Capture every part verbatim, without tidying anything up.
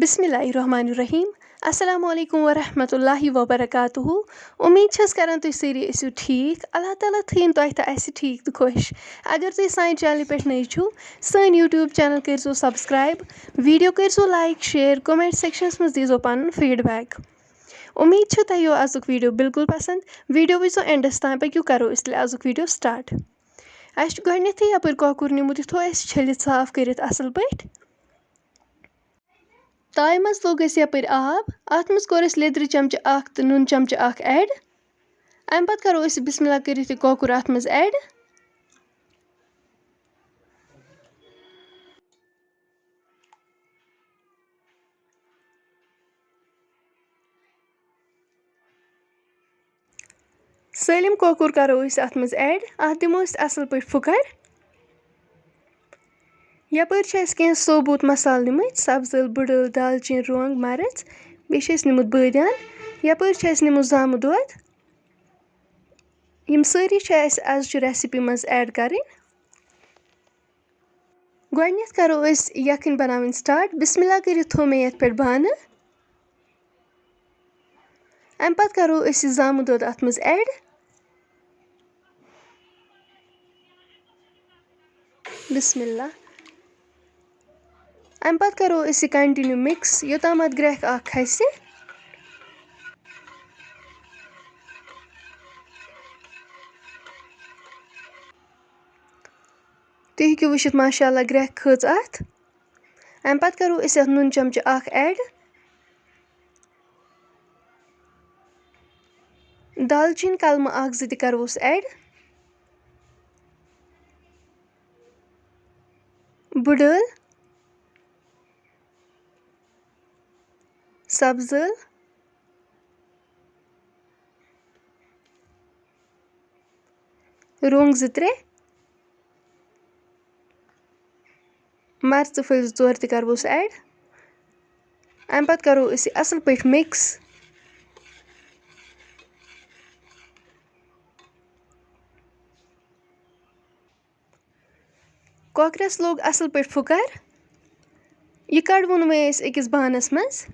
بسم اللہ الرحمن الرحیم۔ السلام علیکم ورحمۃ اللہ وبرکاتہ۔ امید چھس کران تُہۍ سٲری ٲسِو ٹھیٖک۔ اللہ تعالیٰ تھٲیِن تۄہہِ تہٕ اَسہِ ٹھیٖک تہٕ خۄش۔ اگر تُہۍ سانہِ چینلہِ پٮ۪ٹھ نٔے چھِو، سٲنۍ YouTube channel کٔرۍزیو subscribe، video کٔرۍزیو like، share، comment sectionس منٛز دیٖزیو پنُن feedback۔ امید چھِ تۄہہِ یِیو ازُک video بالکل پسند۔ Video وٕچھزیو endس تام، پٔکِو کرو أسۍ تیٚلہِ ازُک video start۔ اَسہِ چھُ گۄڈٕنیتھٕے یپٲرۍ کۄکُر نیومُت، یہِ تھوٚو اَسہِ چھٔلِتھ صاف کٔرِتھ اصل پٲٹھۍ۔ تایہِ منٛز لوٚگ اَسہِ یپٲرۍ آب، اَتھ منٛز کوٚر اَسہِ لیٚدرِ چمچہٕ اکھ تہٕ نُن چمچہٕ اکھ add۔ اَمہِ پتہٕ کرو أسۍ بسم اللہ کٔرِتھ یہِ کۄکُر اَتھ منٛز add۔ سٲلِم کۄکُر کرو أسۍ اَتھ منٛز add۔ اَتھ دِمو أسۍ اَصٕل پٲٹھۍ پھُکَر۔ یَپٲرۍ چھِ اَسہِ کینٛہہ ثوبوٗت مصالہٕ نِمٕتۍ، سَبٕز ٲلہٕ، بٕڈ ٲلہٕ، دالچیٖن، رۄنٛگ، مَرٕژ، بیٚیہِ چھِ اَسہِ نِمُت بٲدیان۔ یَپٲرۍ چھِ اَسہِ نِمُت زامہٕ دۄد۔ یِم سٲری چھِ اَسہِ آزچہِ recipe منٛز add کَرٕنۍ۔ گۄڈٕنٮ۪تھ کَرو أسۍ یَکھٕنۍ بَناوٕنۍ start۔ بسم اللہ کٔرِتھ تھوٚو مےٚ یَتھ پٮ۪ٹھ بانہٕ۔ اَمہِ پَتہٕ کَرو أسۍ یہِ زامہٕ دۄد اَتھ منٛز add۔ بسم اللہ۔ اَمہِ پَتہٕ کَرو أسۍ یہِ continue mix، یوٚتام اَتھ گرٛٮ۪کھ اَکھ کھَسہِ۔ تُہۍ ہیٚکِو وٕچھِتھ، ماشاء اللہ، گرٛٮ۪کھ کھٔژ اَتھ۔ اَمہِ پَتہٕ کَرو أسۍ اَتھ نُن چمچہٕ اَکھ add۔ دالچیٖن کلمہٕ اَکھ زٕ تہِ کَروس add۔ بٕڈ ٲل، سبٕز ٲل، رۄنٛگ زٕ ترٛےٚ، مرژٕ پھٔلۍ زٕ ژور تہِ کَروس add۔ اَمہِ پَتہٕ کَرو أسۍ یہِ اَصٕل پٲٹھۍ mix۔ کۄکرَس لوٚگ اَصٕل پٲٹھۍ پھُکَر۔ یہِ کَڑوُن وۄنۍ أسۍ أکِس بانَس منٛز۔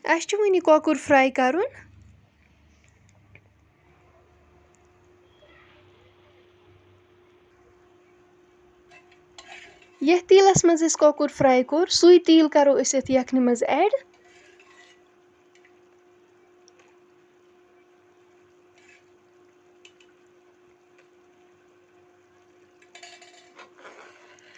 اَسہِ چھُ وۄنۍ یہِ کۄکُر fry کَرُن۔ یَتھ تیٖلَس منٛز أسۍ کۄکُر fry کوٚر، سُے تیٖل کَرو أسۍ یَتھ یَکھنہِ منٛز add۔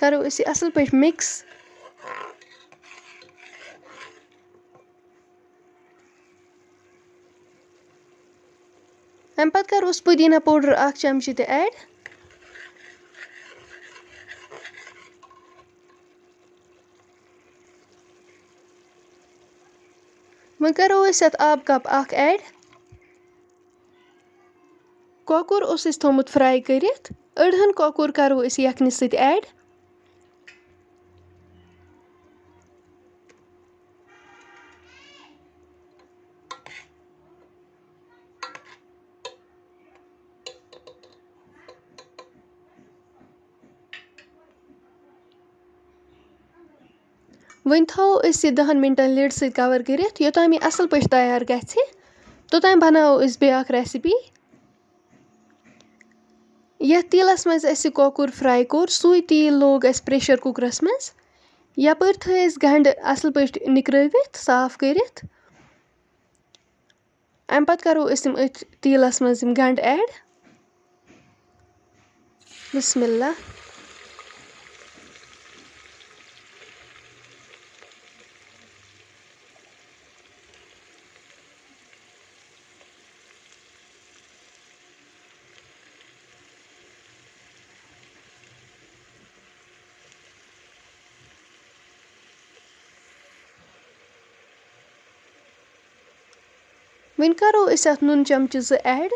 کَرو أسۍ یہِ اَصٕل پٲٹھۍ mix۔ اَمہِ پَتہٕ کَروس پُدیٖنہ powder اَکھ چمچہٕ تہِ add۔ وۄنۍ کَرو أسۍ اَتھ آبہٕ cup اَکھ add۔ کۄکُر اوس اَسہِ تھوٚومُت fry کٔرِتھ، أڑہَن کۄکُر کَرو أسۍ یَکھنہِ سۭتۍ add۔ وۄنۍ تھاوو أسۍ یہِ دَہَن مِنٹَن lid سۭتۍ cover کٔرِتھ، یوٚتام یہِ اَصٕل پٲٹھۍ تیار گژھِ، توٚتام بَناوو أسۍ بیٛاکھ recipe۔ یَتھ تیٖلَس منٛز اَسہِ یہِ کۄکُر fry کوٚر، سُے تیٖل لوگ اَسہِ pressure cookerَس منٛز۔ یَپٲرۍ تھٲے اَسہِ گَنٛڈٕ اَصٕل پٲٹھۍ نِکرٲوِتھ، صاف کٔرِتھ۔ اَمہِ پَتہٕ کَرو أسۍ یِم أتھۍ تیٖلَس منٛز یِم گَنٛڈٕ add۔ بسم اللہ۔ وۄنۍ کَرو أسۍ اَتھ نُن چمچہٕ زٕ add۔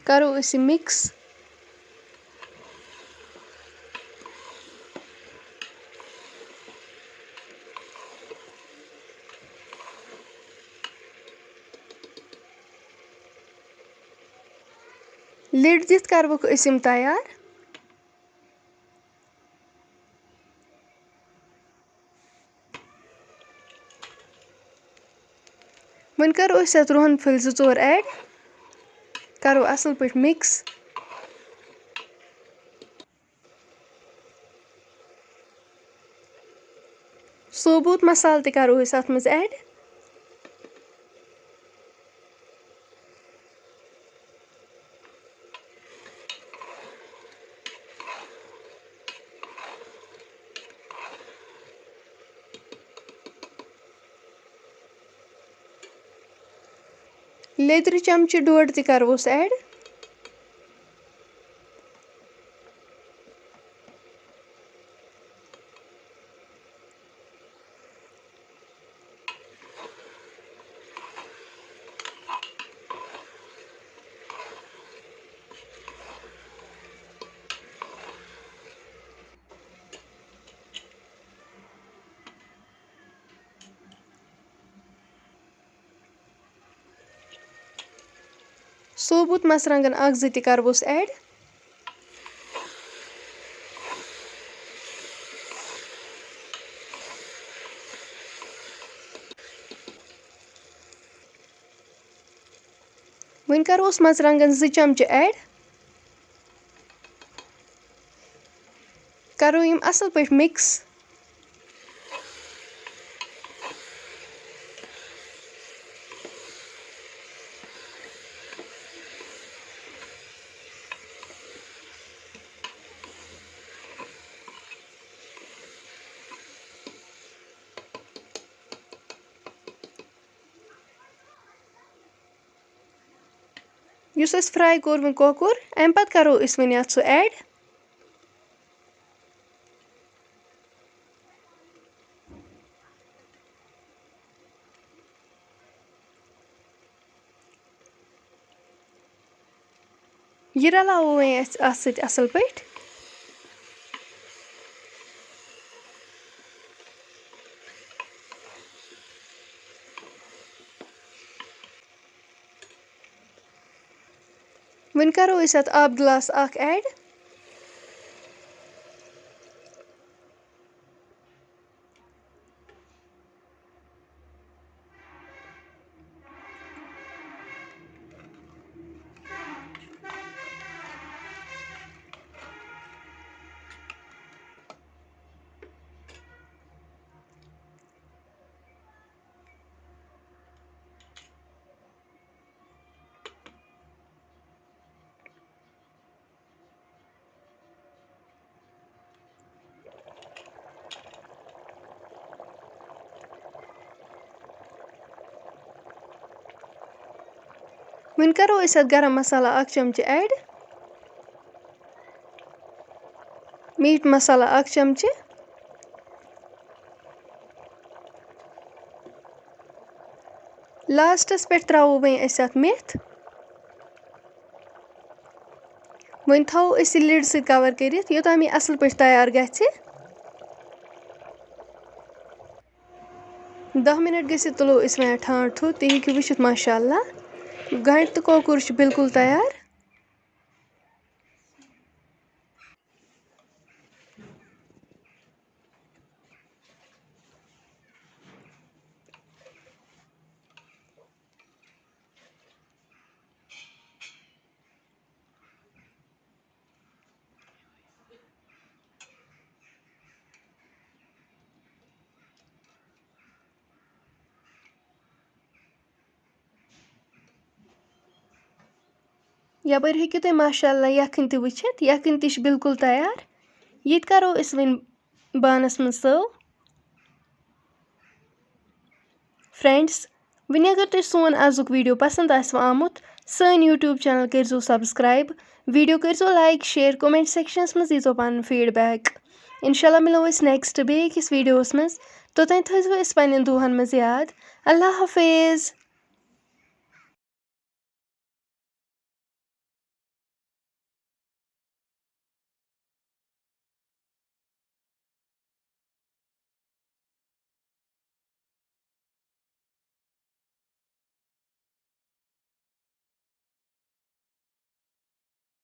کَرو أسۍ یہِ mix۔ لِڈ دِتھ کَروکھ أسۍ یِم تیار۔ وۄنۍ کَرو أسۍ اَتھ رُہَن پھٔلۍ زٕ ژور ایڈ، کَرو اَصٕل پٲٹھۍ مِکٕس۔ ثوبوٗت مصالہٕ تہِ کَرو أسۍ اَتھ منٛز ایڈ۔ لیٚدرِ چمچہٕ ڈوڈ تہِ کَروس ایڈ۔ ثوبوٗت مرژٕوانٛگن اکھ زٕ تہِ کروس ایڈ۔ وۄنۍ کروس مرژٕوانٛگن زٕ چمچہٕ ایڈ۔ کرو یِم اصل پٲٹھۍ مِکٕس۔ یُس اَسہِ فرٛاے کوٚر وۄنۍ کۄکُر، اَمہِ پَتہٕ کَرو أسۍ وۄنۍ اَتھ سُہ ایڈ۔ یہِ رَلاوو وۄنۍ أسۍ اَتھ سۭتۍ اَصٕل پٲٹھۍ۔ وۄنۍ کَرو أسۍ اَتھ آبہٕ گِلاس اَکھ ایڈ۔ وۄنۍ کَرو أسۍ اَتھ گرم مصالہ اَکھ چمچہٕ ایڈ، میٖٹ مصالہ اَکھ چمچہٕ۔ لاسٹَس پٮ۪ٹھ ترٛاوو وۄنۍ أسۍ اَتھ میتھ۔ وۄنۍ تھاوو أسۍ یہِ لِڈ سۭتۍ کَوَر کٔرِتھ، یوٚتام یہِ اَصٕل پٲٹھۍ تیار گژھِ۔ دَہ مِنَٹ گٔژھِتھ تُلو أسۍ وۄنۍ اَتھ ٹھانٛڈ تھوٚد، تُہۍ ہیٚکِو وٕچھِتھ ماشاء اللہ، گَنٛڈٕ تہٕ کۄکُر چھُ بِلکُل تیار۔ یَپٲرۍ ہیٚکِو تُہۍ ماشاء اللہ یَکھٕنۍ تہِ وٕچھِتھ، یَکھٕنۍ تہِ چھِ بِلکُل تیار۔ یہِ تہِ کَرو أسۍ وۄنۍ بانَس منٛز سٔرٕو۔ فرٛٮ۪نٛڈٕس، وۄنۍ اگر تۄہہِ سون آزُک ویٖڈیو پَسنٛد آسِوٕ آمُت، سٲنۍ YouTube channel کٔرۍزیو subscribe، ویٖڈیو کٔرۍزیو like، share، comment sectionَس منٛز دیٖزیو پَنُن feedback۔ اِنشاء اللہ مِلو أسۍ next بیٚیہِ أکِس ویٖڈیوَس منٛز۔ توٚتام تھٲیزیو أسۍ پنٛنٮ۪ن دُعاہَن منٛز یاد۔ اللہ حافظ۔